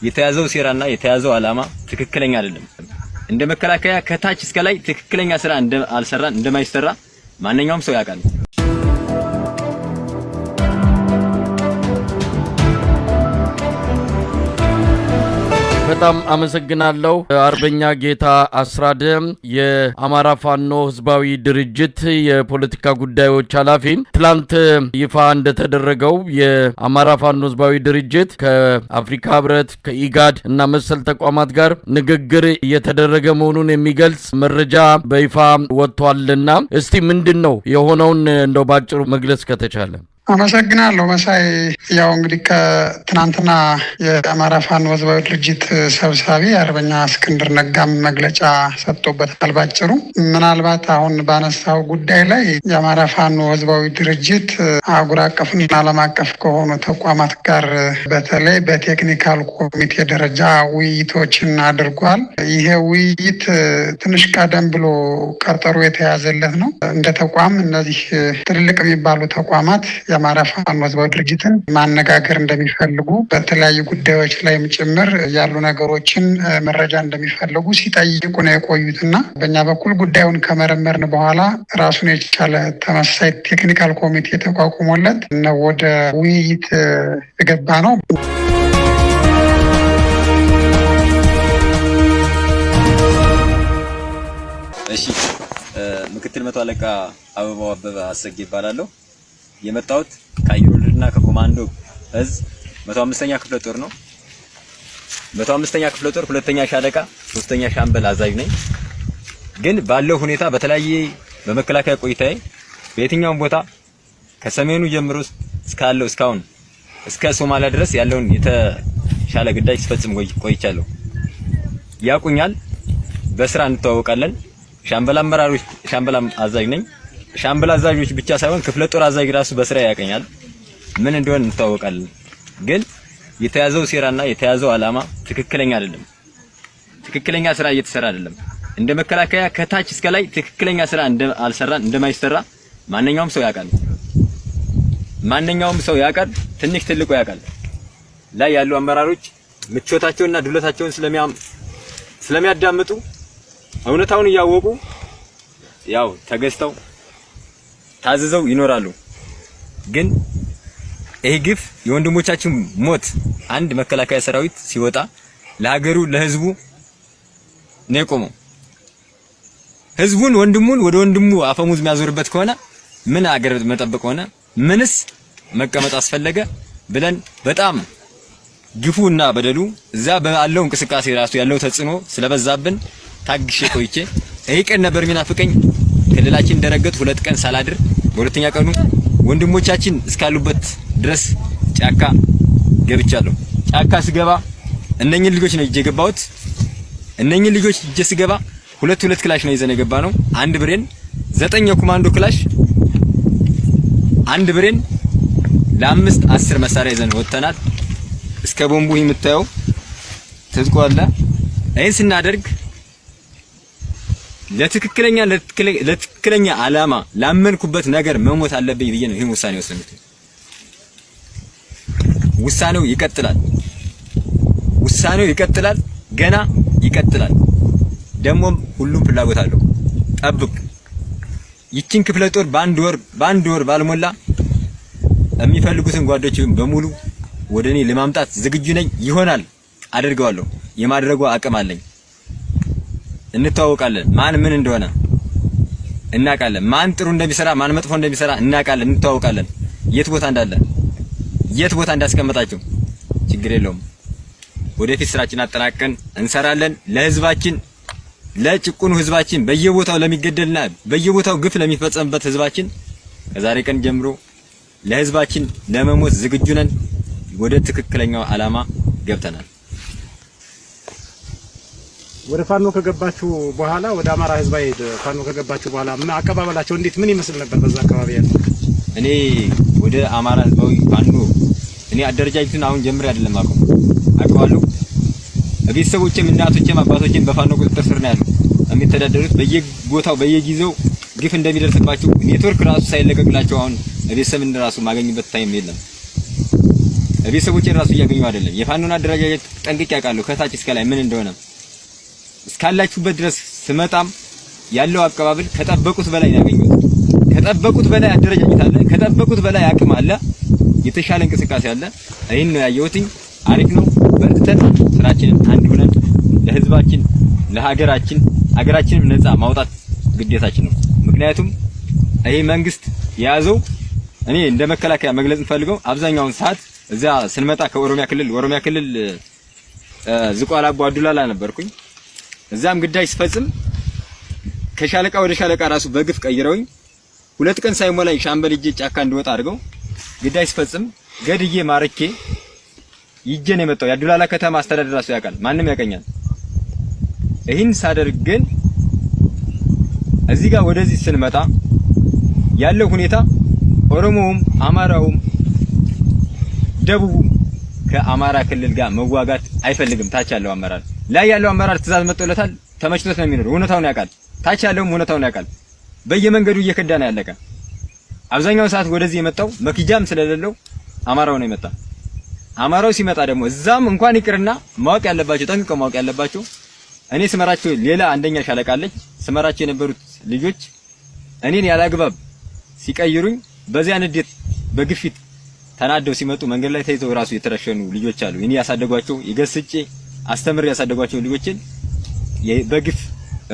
የተያዘው ሴራና የተያዘው ዓላማ ትክክለኛ አይደለም። እንደ መከላከያ ከታች እስከ ላይ ትክክለኛ ስራ አልሰራን እንደማይሰራ ማንኛውም ሰው ያውቃል። በጣም አመሰግናለሁ አርበኛ ጌታ አስራደ፣ የአማራ ፋኖ ህዝባዊ ድርጅት የፖለቲካ ጉዳዮች ኃላፊ። ትላንት ይፋ እንደተደረገው የአማራ ፋኖ ህዝባዊ ድርጅት ከአፍሪካ ህብረት፣ ከኢጋድ እና መሰል ተቋማት ጋር ንግግር እየተደረገ መሆኑን የሚገልጽ መረጃ በይፋ ወጥቷልና እስቲ ምንድን ነው የሆነውን እንደው ባጭሩ መግለጽ ከተቻለ? አመሰግናለሁ መሳይ። ያው እንግዲህ ከትናንትና የአማራ ፋኖ ህዝባዊ ድርጅት ሰብሳቢ አርበኛ እስክንድር ነጋም መግለጫ ሰጥቶበታል። ባጭሩ ምናልባት አሁን ባነሳው ጉዳይ ላይ የአማራ ፋኖ ህዝባዊ ድርጅት አህጉር አቀፍና ዓለም አቀፍ ከሆኑ ተቋማት ጋር በተለይ በ technical ኮሚቴ ደረጃ ውይይቶችን አድርጓል። ይሄ ውይይት ትንሽ ቀደም ብሎ ቀጠሮ የተያዘለት ነው። እንደ ተቋም እነዚህ ትልልቅ የሚባሉ ተቋማት የአማራ ፋኖ ህዝባዊ ድርጅትን ማነጋገር እንደሚፈልጉ፣ በተለያዩ ጉዳዮች ላይም ጭምር ያሉ ነገሮችን መረጃ እንደሚፈልጉ ሲጠይቁ ነው የቆዩት እና በእኛ በኩል ጉዳዩን ከመረመርን በኋላ ራሱን የቻለ ተመሳሳይ technical ኮሚቴ ተቋቁሞለት ነው ወደ ውይይት የገባ ነው። እሺ፣ ምክትል መቶ አለቃ አበባው አበበ አሰጌ ይባላለሁ። የመጣሁት ከአየር ወለድና ከኮማንዶ እዝ 105ኛ ክፍለ ጦር ነው። 105ኛ ክፍለ ጦር ሁለተኛ ሻለቃ ሶስተኛ ሻምበል አዛዥ ነኝ። ግን ባለው ሁኔታ በተለያየ በመከላከያ ቆይታዬ በየትኛውም ቦታ ከሰሜኑ ጀምሮ እስካለው እስካሁን እስከ ሶማሊያ ድረስ ያለውን የተሻለ ግዳጅ ስፈጽም ቆይቻለሁ። ያውቁኛል፣ በስራ እንተዋወቃለን። ሻምበል አመራሮች፣ ሻምበል አዛዥ ነኝ። ሻምበል አዛዦች ብቻ ሳይሆን ክፍለ ጦር አዛዥ ራሱ በስራ ያቀኛል። ምን እንደሆነ እንተዋወቃለን። ግን የተያዘው ሴራና የተያዘው ዓላማ ትክክለኛ አይደለም። ትክክለኛ ስራ እየተሰራ አይደለም። እንደ መከላከያ ከታች እስከ ላይ ትክክለኛ ስራ አልሰራን እንደማይሰራ ማንኛውም ሰው ያውቃል። ማንኛውም ሰው ያውቃል። ትንሽ ትልቁ ያውቃል። ላይ ያሉ አመራሮች ምቾታቸውንና ድሎታቸውን ስለሚያዳምጡ እውነታውን እያወቁ ያው ተገዝተው ታዝዘው ይኖራሉ። ግን ይህ ግፍ የወንድሞቻችን ሞት አንድ መከላከያ ሰራዊት ሲወጣ ለሀገሩ ለህዝቡ ነው የቆመው። ህዝቡን ወንድሙን ወደ ወንድሙ አፈሙዝ የሚያዞርበት ከሆነ ምን አገር መጠበቅ ሆነ? ምንስ መቀመጥ አስፈለገ? ብለን በጣም ግፉና በደሉ እዛ ባለው እንቅስቃሴ ራሱ ያለው ተጽዕኖ ስለበዛብን ታግሼ ቆይቼ ይሄ ቀን ነበር የሚናፍቀኝ። ክልላችን እንደረገጥ 2 ቀን ሳላድር በሁለተኛ ቀኑ ወንድሞቻችን እስካሉበት ድረስ ጫካ ገብቻለሁ። ጫካ ስገባ እነኝን ልጆች ነው ይዤ የገባሁት። እነኝን ልጆች ይዤ ስገባ ሁለት ሁለት ክላሽ ነው ይዘን የገባ ነው። አንድ ብሬን፣ 9 የኮማንዶ ክላሽ፣ አንድ ብሬን ለአምስት 10 መሳሪያ ይዘን ወጥተናል። እስከ ቦምቡ የምታየው ትጥቁ አለ። ይህን ስናደርግ ለትክክለኛ ዓላማ ላመንኩበት ነገር መሞት አለብኝ ብዬ ነው ይህን ውሳኔ ወሰንኩት። ውሳኔው ይቀጥላል። ውሳኔው ይቀጥላል። ገና ይቀጥላል። ደግሞም ሁሉም ፍላጎት አለው። ጠብቅ። ይችን ክፍለ ጦር በአንድ ወር ባልሞላ የሚፈልጉትን ጓዶች በሙሉ ወደ እኔ ለማምጣት ዝግጁ ነኝ። ይሆናል፣ አደርገዋለሁ። የማድረጉ አቅም አለኝ። እንተዋወቃለን። ማን ምን እንደሆነ እናውቃለን። ማን ጥሩ እንደሚሰራ፣ ማን መጥፎ እንደሚሰራ እናውቃለን። እንተዋወቃለን። የት ቦታ እንዳለ፣ የት ቦታ እንዳስቀመጣቸው ችግር የለውም። ወደፊት ስራችን አጠናቀን እንሰራለን። ለህዝባችን፣ ለጭቁኑ ህዝባችን፣ በየቦታው ለሚገደልና በየቦታው ግፍ ለሚፈጸምበት ህዝባችን ከዛሬ ቀን ጀምሮ ለህዝባችን ለመሞት ዝግጁ ነን። ወደ ትክክለኛው ዓላማ ገብተናል። ወደ ፋኖ ከገባችሁ በኋላ፣ ወደ አማራ ህዝባዊ ፋኖ ከገባችሁ በኋላ አቀባበላቸው እንዴት ምን ይመስል ነበር? በዛ አካባቢ ያለው? እኔ ወደ አማራ ህዝባዊ ፋኖ እኔ አደረጃጀቱን አሁን ጀምሬ አይደለም አውቀዋለሁ። ቤተሰቦቼም እናቶቼም አባቶቼም በፋኖ ቁጥጥር ስር ነው ያሉት የሚተዳደሩት። በየቦታው በየጊዜው ግፍ እንደሚደርስባቸው ኔትወርክ ራሱ ሳይለቀቅላቸው አሁን ቤተሰብ ራሱ ማገኝበት time የለም። ቤተሰቦቼን ራሱ እያገኙ አይደለም። የፋኖን አደረጃጀት ጠንቅቄ አውቃለሁ፣ ከታች እስከ ላይ ምን እንደሆነ። እስካላችሁበት ድረስ ስመጣም ያለው አቀባበል ከጠበቁት በላይ ነው ያገኙት። ከጠበቁት በላይ አደረጃጀት አለ፣ ከጠበቁት በላይ አቅም አለ፣ የተሻለ እንቅስቃሴ አለ። ይህን ነው ያየሁትኝ። አሪፍ ነው። በርትተን ስራችንን አንድ ሆነን ለህዝባችን፣ ለሀገራችን፣ ሀገራችንም ነፃ ማውጣት ግዴታችን ነው። ምክንያቱም ይሄ መንግስት የያዘው እኔ እንደ መከላከያ መግለጽ እንፈልገው አብዛኛውን ሰዓት እዚያ ስንመጣ ከኦሮሚያ ክልል ኦሮሚያ ክልል ዝቋላ አቦ አዱላላ ነበርኩኝ። እዚያም ግዳጅ ስፈጽም ከሻለቃ ወደ ሻለቃ ራሱ በግፍ ቀይረውኝ 2 ቀን ሳይሞላኝ ሻምበል እጄ ጫካ እንድወጣ አድርገው ግዳጅ ስፈጽም ገድዬ ማርኬ ይጄ ነው የመጣው። የአዱላላ ከተማ አስተዳደር ራሱ ያውቃል፣ ማንም ያውቀኛል። ይህን ሳደርግ ግን እዚህ ጋር ወደዚህ ስንመጣ ያለው ሁኔታ ኦሮሞውም አማራውም ደቡቡም ከአማራ ክልል ጋር መዋጋት አይፈልግም። ታች ያለው አመራር ላይ ያለው አመራር ትዕዛዝ መጥቶለታል፣ ተመችቶት ነው የሚኖረው። እውነታውን ያውቃል። ታች ያለውም እውነታውን ያውቃል። በየመንገዱ እየከዳ ነው ያለቀ። አብዛኛውን ሰዓት ወደዚህ የመጣው መኪጃም ስለሌለው አማራው ነው የመጣ። አማራው ሲመጣ ደግሞ እዛም እንኳን ይቅርና ማወቅ ያለባቸው ጠንቅቀው ማወቅ ያለባቸው እኔ ስመራቸው ሌላ አንደኛ ሻለቃ አለች። ስመራቸው የነበሩት ልጆች እኔን ያላግባብ ሲቀይሩኝ በዚያ ንዴት በግፊት ተናደው ሲመጡ መንገድ ላይ ተይዘው ራሱ የተረሸኑ ልጆች አሉ። እኔ ያሳደጓቸው የገስጬ አስተምሬ ያሳደጓቸው ልጆችን በግፍ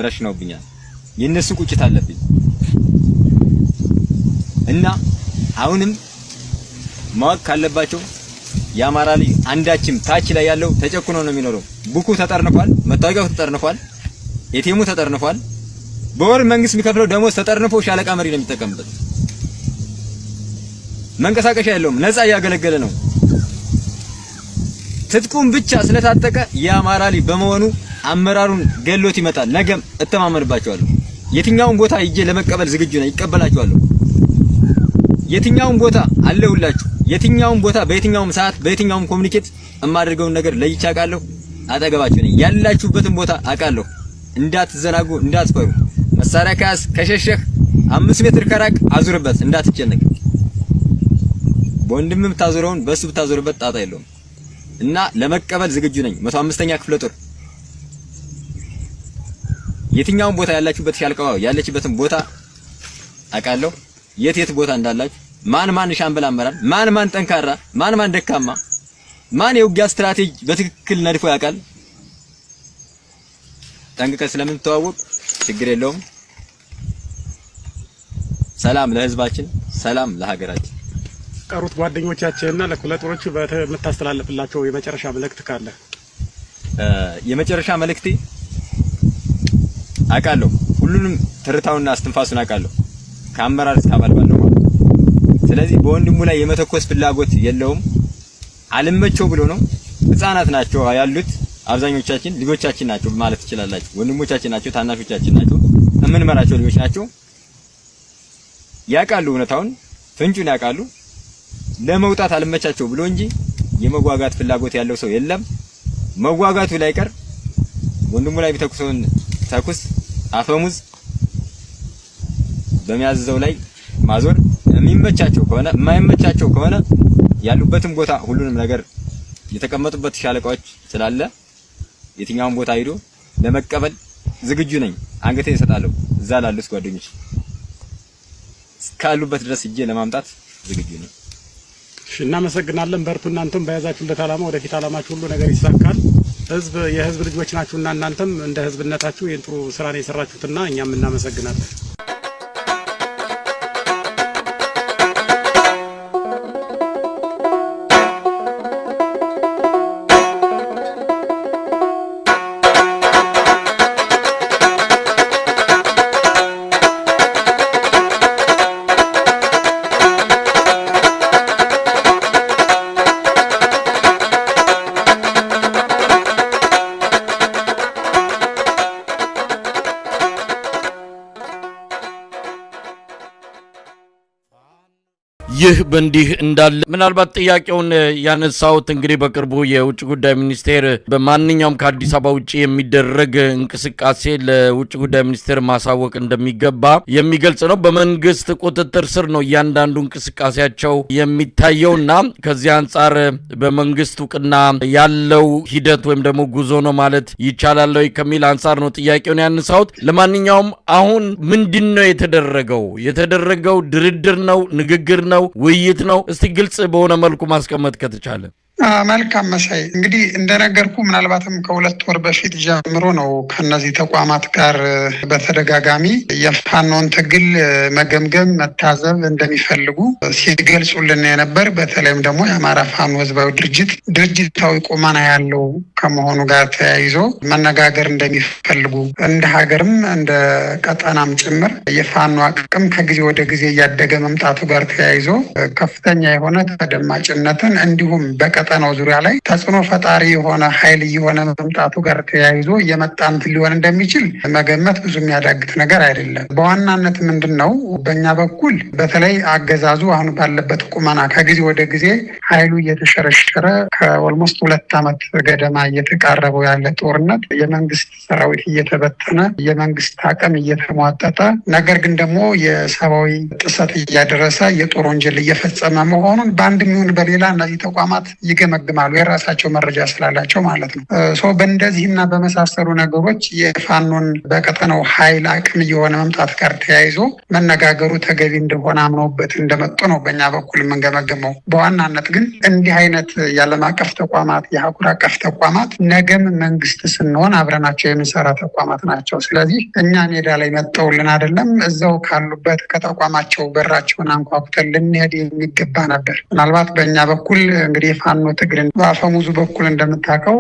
ረሽነውብኛል። የነሱ ቁጭት አለብኝ እና አሁንም ማወቅ ካለባቸው የአማራ ልጅ አንዳችም ታች ላይ ያለው ተጨኩኖ ነው የሚኖረው። ቡኩ ተጠርንፏል፣ መታወቂያው ተጠርንፏል፣ ኤቲኤሙ ተጠርንፏል። በወር መንግስት የሚከፍለው ደሞዝ ተጠርንፎ ሻለቃ መሪ ነው የሚጠቀምበት። መንቀሳቀሻ የለውም። ነፃ እያገለገለ ነው። ትጥቁን ብቻ ስለታጠቀ የአማራ ልጅ በመሆኑ አመራሩን ገሎት ይመጣል። ነገም እተማመንባቸዋለሁ። የትኛውን ቦታ ሂጄ ለመቀበል ዝግጁ ነኝ። ይቀበላቸዋለሁ። የትኛውን ቦታ አለሁላችሁ። የትኛውን ቦታ በየትኛውም ሰዓት በየትኛውም communicate የማደርገውን ነገር ለይቼ አውቃለሁ። አጠገባችሁ ነኝ። ያላችሁበትን ቦታ አውቃለሁ። እንዳትዘናጉ፣ እንዳትፈሩ። መሳሪያ ከያዝ ከሸሸህ 5 ሜትር ከራቅ አዙርበት፣ እንዳትጨነቅ። በወንድም ብታዞረውን በሱ ብታዞርበት ጣጣ የለውም እና ለመቀበል ዝግጁ ነኝ። 105ኛ ክፍለ ጦር የትኛውን ቦታ ያላችሁበት ሻለቃ ያለችበትን ቦታ አውቃለሁ። የት የት ቦታ እንዳላችሁ፣ ማን ማን ሻምበል አመራር፣ ማን ማን ጠንካራ፣ ማን ማን ደካማ፣ ማን የውጊያ ስትራቴጂ በትክክል ነድፎ ያውቃል። ጠንቅቀን ስለምንተዋወቅ ችግር የለውም። ሰላም ለህዝባችን፣ ሰላም ለሀገራችን። ቀሩት ጓደኞቻችንና ለክፍለ ጦሮች የምታስተላልፍላቸው የመጨረሻ መልእክት ካለ? የመጨረሻ መልእክቴ አውቃለሁ፣ ሁሉንም ትርታውና እስትንፋሱን አውቃለሁ፣ ከአመራር እስከ አባል ባለው ማለት። ስለዚህ በወንድሙ ላይ የመተኮስ ፍላጎት የለውም። አልመቸው ብሎ ነው። ህፃናት ናቸው ያሉት አብዛኞቻችን ልጆቻችን ናቸው ማለት ትችላላችሁ። ወንድሞቻችን ናቸው፣ ታናሾቻችን ናቸው፣ የምንመራቸው ልጆች ናቸው። ያውቃሉ፣ እውነታውን ፍንጩን ያውቃሉ። ለመውጣት አልመቻቸው ብሎ እንጂ የመዋጋት ፍላጎት ያለው ሰው የለም። መዋጋቱ ላይቀር ወንድሙ ላይ ቢተኩሰውን ተኩስ አፈሙዝ በሚያዝዘው ላይ ማዞር የሚመቻቸው ከሆነ፣ የማይመቻቸው ከሆነ ያሉበትን ቦታ ሁሉንም ነገር የተቀመጡበት ሻለቃዎች ስላለ የትኛውን ቦታ ሄዶ ለመቀበል ዝግጁ ነኝ። አንገቴን እሰጣለሁ። እዛ ላሉት ጓደኞች እስካሉበት ድረስ እጄ ለማምጣት ዝግጁ ነኝ። እሺ፣ እናመሰግናለን። በርቱ። እናንተም በያዛችሁለት ዓላማ ወደፊት ዓላማችሁ ሁሉ ነገር ይሳካል። ህዝብ የህዝብ ልጆች ናችሁና እናንተም እንደ ህዝብነታችሁ ይህን ጥሩ ስራ ነው የሰራችሁትና እኛም እናመሰግናለን። ይህ በእንዲህ እንዳለ ምናልባት ጥያቄውን ያነሳሁት እንግዲህ በቅርቡ የውጭ ጉዳይ ሚኒስቴር በማንኛውም ከአዲስ አበባ ውጭ የሚደረግ እንቅስቃሴ ለውጭ ጉዳይ ሚኒስቴር ማሳወቅ እንደሚገባ የሚገልጽ ነው። በመንግስት ቁጥጥር ስር ነው እያንዳንዱ እንቅስቃሴያቸው የሚታየውና ከዚህ አንጻር በመንግስት እውቅና ያለው ሂደት ወይም ደግሞ ጉዞ ነው ማለት ይቻላል ወይ ከሚል አንጻር ነው ጥያቄውን ያነሳሁት። ለማንኛውም አሁን ምንድን ነው የተደረገው? የተደረገው ድርድር ነው፣ ንግግር ነው፣ ውይይት ነው? እስቲ ግልጽ በሆነ መልኩ ማስቀመጥ ከተቻለ። መልካም መሳይ፣ እንግዲህ እንደነገርኩ ምናልባትም ከ2 ወር በፊት ጀምሮ ነው ከነዚህ ተቋማት ጋር በተደጋጋሚ የፋኖን ትግል መገምገም መታዘብ እንደሚፈልጉ ሲገልጹልን የነበር። በተለይም ደግሞ የአማራ ፋኖ ህዝባዊ ድርጅት ድርጅታዊ ቁመና ያለው ከመሆኑ ጋር ተያይዞ መነጋገር እንደሚፈልጉ፣ እንደ ሀገርም እንደ ቀጠናም ጭምር የፋኖ አቅም ከጊዜ ወደ ጊዜ እያደገ መምጣቱ ጋር ተያይዞ ከፍተኛ የሆነ ተደማጭነትን እንዲሁም በቀጠናው ዙሪያ ላይ ተጽዕኖ ፈጣሪ የሆነ ኃይል እየሆነ መምጣቱ ጋር ተያይዞ እየመጣ እንትን ሊሆን እንደሚችል መገመት ብዙ የሚያዳግት ነገር አይደለም። በዋናነት ምንድን ነው፣ በእኛ በኩል በተለይ አገዛዙ አሁን ባለበት ቁመና ከጊዜ ወደ ጊዜ ኃይሉ እየተሸረሸረ ከ almost 2 ዓመት ገደማ እየተቃረበው ያለ ጦርነት፣ የመንግስት ሰራዊት እየተበተነ፣ የመንግስት አቅም እየተሟጠጠ፣ ነገር ግን ደግሞ የሰብአዊ ጥሰት እያደረሰ የጦር ወንጀል እየፈጸመ መሆኑን በአንድም ይሁን በሌላ እነዚህ ተቋማት ይገመግማሉ፣ የራሳቸው መረጃ ስላላቸው ማለት ነው። So በእንደዚህና በመሳሰሉ ነገሮች የፋኖን በቀጠናው ኃይል አቅም እየሆነ መምጣት ጋር ተያይዞ መነጋገሩ ተገቢ እንደሆነ አምነውበት እንደመጡ ነው በእኛ በኩል የምንገመግመው። በዋናነት ግን እንዲህ አይነት የዓለም አቀፍ ተቋማት፣ የአህጉር አቀፍ ተቋማት ነገም መንግስት ስንሆን አብረናቸው የምንሰራ ተቋማት ናቸው። ስለዚህ እኛ ሜዳ ላይ መጠውልን አይደለም፣ እዛው ካሉበት ከተቋማቸው በራቸውን አንኳኩተን ልንሄድ የሚገባ ነበር። ምናልባት በእኛ በኩል እንግዲህ የፋኖ ትግልን በአፈሙዙ በኩል እንደምታውቀው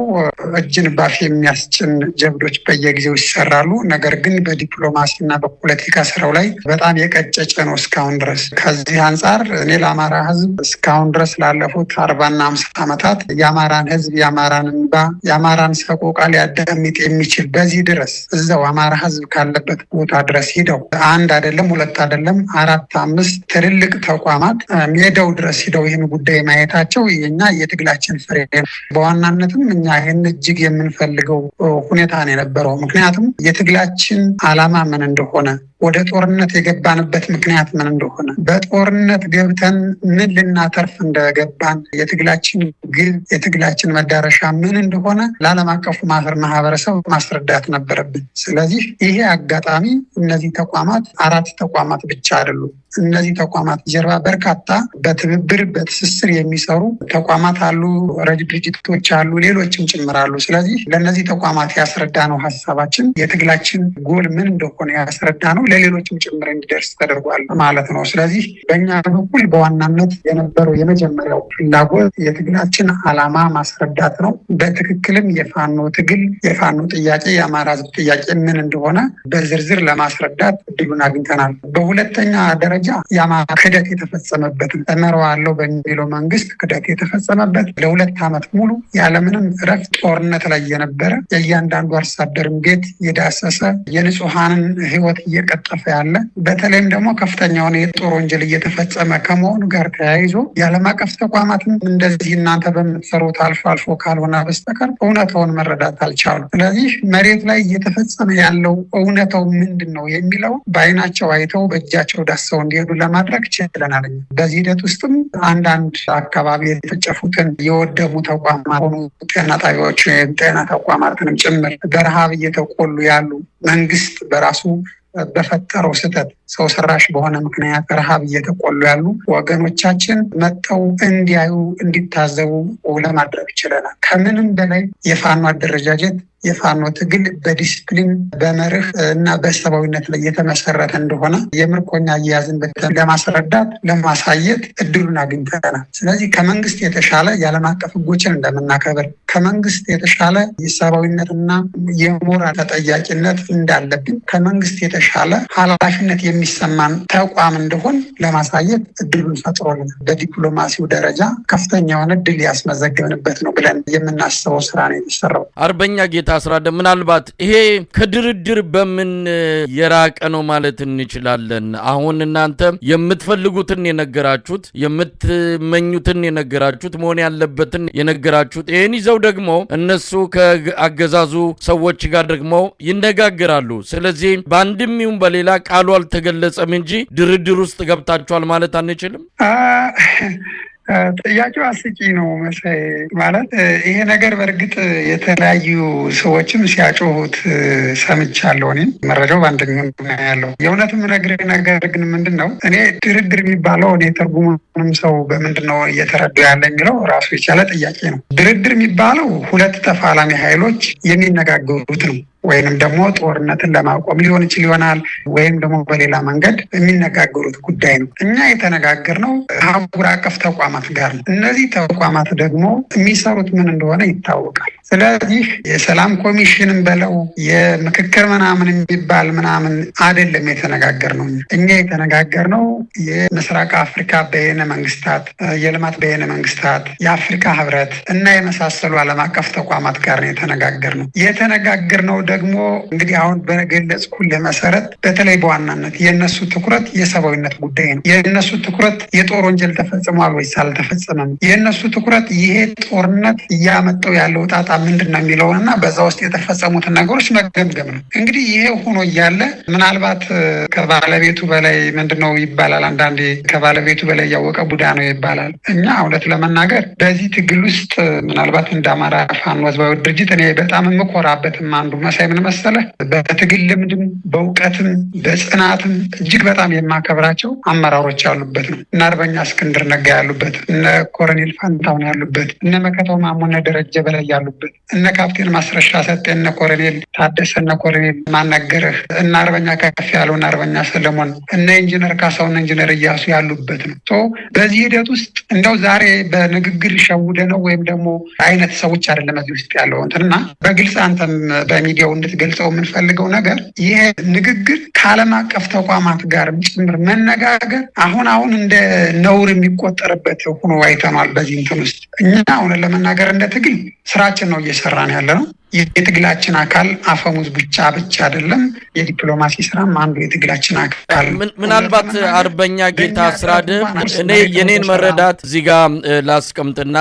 እጅን ባፍ የሚያስጭን ጀብዶች በየጊዜው ይሰራሉ። ነገር ግን በዲፕሎማሲ እና በፖለቲካ ስራው ላይ በጣም የቀጨጨ ነው እስካሁን ድረስ። ከዚህ አንጻር እኔ ለአማራ ሕዝብ እስካሁን ድረስ ላለፉት 40ና 50 ዓመታት የአማራን ሕዝብ፣ የአማራን እንባ፣ የአማራን ሰቆቃ ሊያዳምጥ የሚችል በዚህ ድረስ እዛው አማራ ሕዝብ ካለበት ቦታ ድረስ ሂደው አንድ አይደለም፣ ሁለት አይደለም፣ አራት አምስት ትልልቅ ተቋማት ሜዳው ድረስ ሂደው ይህን ጉዳይ ማየታቸው የኛ የትግላችን ፍሬ ነው። በዋናነትም እኛ ይህን እጅግ የምንፈልገው ሁኔታ ነው የነበረው። ምክንያቱም የትግላችን ዓላማ ምን እንደሆነ፣ ወደ ጦርነት የገባንበት ምክንያት ምን እንደሆነ፣ በጦርነት ገብተን ምን ልናተርፍ እንደገባን፣ የትግላችን ግብ፣ የትግላችን መዳረሻ ምን እንደሆነ ለዓለም አቀፉ ማህበረሰብ ማስረዳት ነበረብን። ስለዚህ ይሄ አጋጣሚ እነዚህ ተቋማት አራት ተቋማት ብቻ አይደሉም። እነዚህ ተቋማት ጀርባ በርካታ በትብብር በትስስር የሚሰሩ ተቋማት አሉ፣ ረጂ ድርጅቶች አሉ፣ ሌሎችም ጭምር አሉ። ስለዚህ ለእነዚህ ተቋማት ያስረዳነው ሀሳባችን፣ የትግላችን ጎል ምን እንደሆነ ያስረዳነው ለሌሎችም ጭምር እንዲደርስ ተደርጓል ማለት ነው። ስለዚህ በእኛ በኩል በዋናነት የነበረው የመጀመሪያው ፍላጎት የትግላችን ዓላማ ማስረዳት ነው። በትክክልም የፋኖ ትግል፣ የፋኖ ጥያቄ፣ የአማራ ሕዝብ ጥያቄ ምን እንደሆነ በዝርዝር ለማስረዳት እድሉን አግኝተናል። በሁለተኛ ደረጃ የአማራ ክህደት የተፈጸመበት፣ እመራዋለሁ በሚለው መንግስት ክህደት የተፈጸመበት፣ ለ2 ዓመት ሙሉ ያለምንም እረፍት ጦርነት ላይ የነበረ፣ የእያንዳንዱ አርሶ አደርን ቤት የዳሰሰ፣ የንጹሐንን ሕይወት እየቀጠፈ ያለ፣ በተለይም ደግሞ ከፍተኛ የሆነ የጦር ወንጀል እየተፈጸመ ከመሆኑ ጋር ተያይዞ የዓለም አቀፍ ተቋማትም እንደዚህ እናንተ በምትሰሩት አልፎ አልፎ ካልሆነ በስተቀር እውነታውን መረዳት አልቻሉ። ስለዚህ መሬት ላይ እየተፈጸመ ያለው እውነታው ምንድን ነው የሚለው በአይናቸው አይተው በእጃቸው ዳሰው እንዲሄዱ ለማድረግ ችለናል። በዚህ ሂደት ውስጥም አንዳንድ አካባቢ የተጨፉትን የወደሙ ተቋማት ሆኑ ጤና ጣቢያዎች ወይም ጤና ተቋማትንም ጭምር፣ በረሃብ እየተቆሉ ያሉ፣ መንግስት በራሱ በፈጠረው ስህተት ሰው ሰራሽ በሆነ ምክንያት ረሃብ እየተቆሉ ያሉ ወገኖቻችን መጥተው እንዲያዩ እንዲታዘቡ ለማድረግ ችለናል። ከምንም በላይ የፋኖ አደረጃጀት፣ የፋኖ ትግል በዲስፕሊን፣ በመርህ እና በሰብአዊነት ላይ የተመሰረተ እንደሆነ የምርኮኛ አያያዝን ለማስረዳት ለማሳየት እድሉን አግኝተናል። ስለዚህ ከመንግስት የተሻለ የዓለም አቀፍ ሕጎችን እንደምናከብር፣ ከመንግስት የተሻለ የሰብአዊነትና የሞራል ተጠያቂነት እንዳለብን፣ ከመንግስት የተሻለ ኃላፊነት የሚሰማን የሚሰማን ተቋም እንደሆን ለማሳየት እድሉን ፈጥሮልናል። በዲፕሎማሲው ደረጃ ከፍተኛ የሆነ ድል ያስመዘገብንበት ነው ብለን የምናስበው ስራ ነው የተሰራው። አርበኛ ጌታ አስራደ፣ ምናልባት ይሄ ከድርድር በምን የራቀ ነው ማለት እንችላለን? አሁን እናንተ የምትፈልጉትን የነገራችሁት፣ የምትመኙትን የነገራችሁት፣ መሆን ያለበትን የነገራችሁት፣ ይህን ይዘው ደግሞ እነሱ ከአገዛዙ ሰዎች ጋር ደግሞ ይነጋገራሉ። ስለዚህ በአንድም ይሁን በሌላ ቃሉ አልተገለጸም እንጂ ድርድር ውስጥ ገብታችኋል ማለት አንችልም። ጥያቄው አስቂኝ ነው መሳይ። ማለት ይሄ ነገር በእርግጥ የተለያዩ ሰዎችም ሲያጮሁት ሰምቻለሁ። እኔም መረጃው በአንደኛው ያለው የእውነት የምነግርህ ነገር ግን ምንድን ነው፣ እኔ ድርድር የሚባለው እኔ ትርጉሙንም ሰው በምንድን ነው እየተረዳ ያለ የሚለው ራሱ የቻለ ጥያቄ ነው። ድርድር የሚባለው ሁለት ተፋላሚ ኃይሎች የሚነጋገሩት ነው። ወይንም ደግሞ ጦርነትን ለማቆም ሊሆን ይችል ይሆናል፣ ወይም ደግሞ በሌላ መንገድ የሚነጋገሩት ጉዳይ ነው። እኛ የተነጋገርነው አህጉር አቀፍ ተቋማት ጋር ነው። እነዚህ ተቋማት ደግሞ የሚሰሩት ምን እንደሆነ ይታወቃል። ስለዚህ የሰላም ኮሚሽንም በለው የምክክር ምናምን የሚባል ምናምን አይደለም የተነጋገርነው። እኛ የተነጋገርነው የምስራቅ አፍሪካ በየነ መንግስታት፣ የልማት በየነ መንግስታት፣ የአፍሪካ ህብረት እና የመሳሰሉ ዓለም አቀፍ ተቋማት ጋር ነው የተነጋገርነው። የተነጋገርነው ደግሞ እንግዲህ አሁን በገለጽኩልህ መሰረት በተለይ በዋናነት የእነሱ ትኩረት የሰብአዊነት ጉዳይ ነው። የእነሱ ትኩረት የጦር ወንጀል ተፈጽሟል ወይስ አልተፈጸመም፣ የእነሱ ትኩረት ይሄ ጦርነት እያመጣው ያለው ጣጣ ምንድን ነው የሚለውን እና በዛ ውስጥ የተፈጸሙትን ነገሮች መገምገም ነው። እንግዲህ ይሄ ሆኖ እያለ ምናልባት ከባለቤቱ በላይ ምንድን ነው ይባላል፣ አንዳንዴ ከባለቤቱ በላይ ያወቀ ቡዳ ነው ይባላል። እኛ እውነት ለመናገር በዚህ ትግል ውስጥ ምናልባት እንደ አማራ ፋኖ ህዝባዊ ድርጅት እኔ በጣም የምኮራበትም አንዱ መሳይ ምን መሰለህ፣ በትግል ልምድም በእውቀትም በጽናትም እጅግ በጣም የማከብራቸው አመራሮች ያሉበት ነው። እነ አርበኛ እስክንድር ነጋ ያሉበት፣ እነ ኮሎኔል ፋንታሁን ያሉበት፣ እነ መከታው ማሞ፣ እነ ደረጀ በላይ ያሉበት፣ እነ ካፕቴን ማስረሻ ሰጤ፣ እነ ኮሎኔል ታደሰ፣ እነ ኮሎኔል ማናገርህ፣ እነ አርበኛ ከፍ ያለው፣ እነ አርበኛ ሰለሞን፣ እነ ኢንጂነር ካሳው፣ እነ ኢንጂነር እያሱ ያሉበት ነው። በዚህ ሂደት ውስጥ እንደው ዛሬ በንግግር ሸውደ ነው ወይም ደግሞ አይነት ሰዎች አይደለም እዚህ ውስጥ ያለው እንትና በግልጽ አንተም በሚዲያው እንድትገልጸው የምንፈልገው ነገር ይሄ ንግግር ከዓለም አቀፍ ተቋማት ጋር ጭምር መነጋገር አሁን አሁን እንደ ነውር የሚቆጠርበት ሆኖ አይተኗል። በዚህ እንትን ውስጥ እኛ አሁን ለመናገር እንደ ትግል ስራችን ነው እየሰራን ያለ ነው። የትግላችን አካል አፈሙዝ ብቻ አይደለም። የዲፕሎማሲ ስራም አንዱ የትግላችን አካል። ምናልባት አርበኛ ጌታ አስራደ፣ እኔ የኔን መረዳት እዚህ ጋር ላስቀምጥና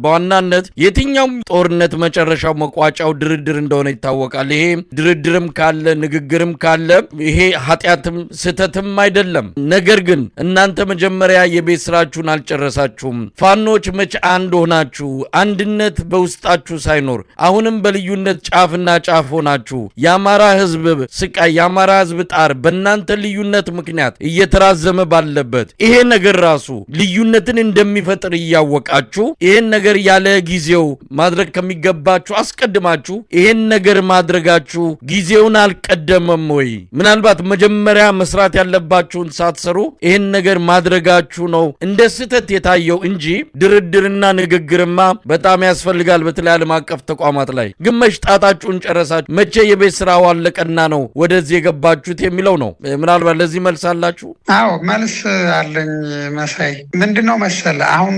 በዋናነት የትኛውም ጦርነት መጨረሻው መቋጫው ድርድር እንደሆነ ይታወቃል። ይሄ ድርድርም ካለ ንግግርም ካለ ይሄ ኃጢአትም ስህተትም አይደለም። ነገር ግን እናንተ መጀመሪያ የቤት ስራችሁን አልጨረሳችሁም። ፋኖች መች አንድ ሆናችሁ አንድነት በውስጣችሁ ሳይኖር አሁንም በልዩነት ጫፍና ጫፍ ሆናችሁ የአማራ ሕዝብ ስቃይ፣ የአማራ ሕዝብ ጣር በእናንተ ልዩነት ምክንያት እየተራዘመ ባለበት፣ ይሄ ነገር ራሱ ልዩነትን እንደሚፈጥር እያወቃችሁ ይሄን ነገር ያለ ጊዜው ማድረግ ከሚገባችሁ አስቀድማችሁ ይሄን ነገር ማድረጋችሁ ጊዜውን አልቀደመም ወይ? ምናልባት መጀመሪያ መስራት ያለባችሁን ሳትሰሩ ይሄን ነገር ማድረጋችሁ ነው እንደ ስህተት የታየው እንጂ ድርድርና ንግግርማ በጣም ያስፈልጋል። በተለይ ዓለም አቀፍ ተቋማት ላይ ግን መች ጣጣችሁን ጨረሳችሁ? መቼ የቤት ስራው አለቀና ነው ወደዚህ የገባችሁት የሚለው ነው። ምናልባት ለዚህ መልስ አላችሁ? አዎ፣ መልስ አለኝ መሳይ። ምንድነው መሰለህ፣ አሁን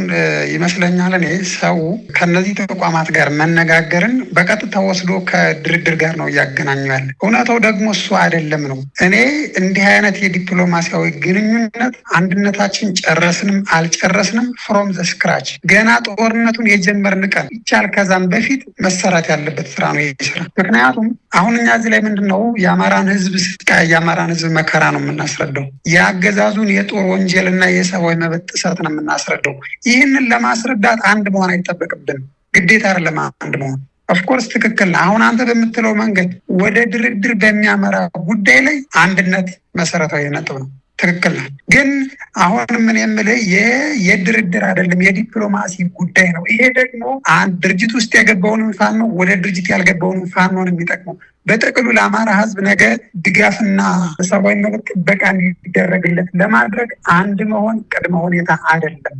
ይመስለኛል እኔ ሰው ከነዚህ ተቋማት ጋር መነጋገርን በቀጥታ ወስዶ ከድርድር ጋር ነው እያገናኙ ያለ። እውነታው ደግሞ እሱ አይደለም ነው። እኔ እንዲህ አይነት የዲፕሎማሲያዊ ግንኙነት አንድነታችን ጨረስንም አልጨረስንም from the scratch ገና ጦርነቱን የጀመርን ቀን ይቻል ከዛም በፊት መሰራት ያለበት ስራ ነው ይሄ ስራ። ምክንያቱም አሁን እኛ እዚህ ላይ ምንድን ነው የአማራን ህዝብ ስቃይ፣ የአማራን ህዝብ መከራ ነው የምናስረዳው። የአገዛዙን የጦር ወንጀልና የሰብአዊ መብት ጥሰት ነው የምናስረዳው። ይህንን ለማስረዳት አንድ መሆን አይጠበቅብንም። ግዴታ አይደለም አንድ መሆን። Of course ትክክል። አሁን አንተ በምትለው መንገድ ወደ ድርድር በሚያመራ ጉዳይ ላይ አንድነት መሰረታዊ ነጥብ ነው። ትክክል ነው። ግን አሁን ምን የምልህ የድርድር አይደለም፣ የዲፕሎማሲ ጉዳይ ነው። ይሄ ደግሞ አንድ ድርጅት ውስጥ የገባውንም ፋኖ ወደ ድርጅት ያልገባውንም ፋኖን የሚጠቅመው በጥቅሉ ለአማራ ህዝብ ነገ ድጋፍና ሰብአዊ መብት ጥበቃ እንዲደረግለት ለማድረግ አንድ መሆን ቅድመ ሁኔታ አይደለም።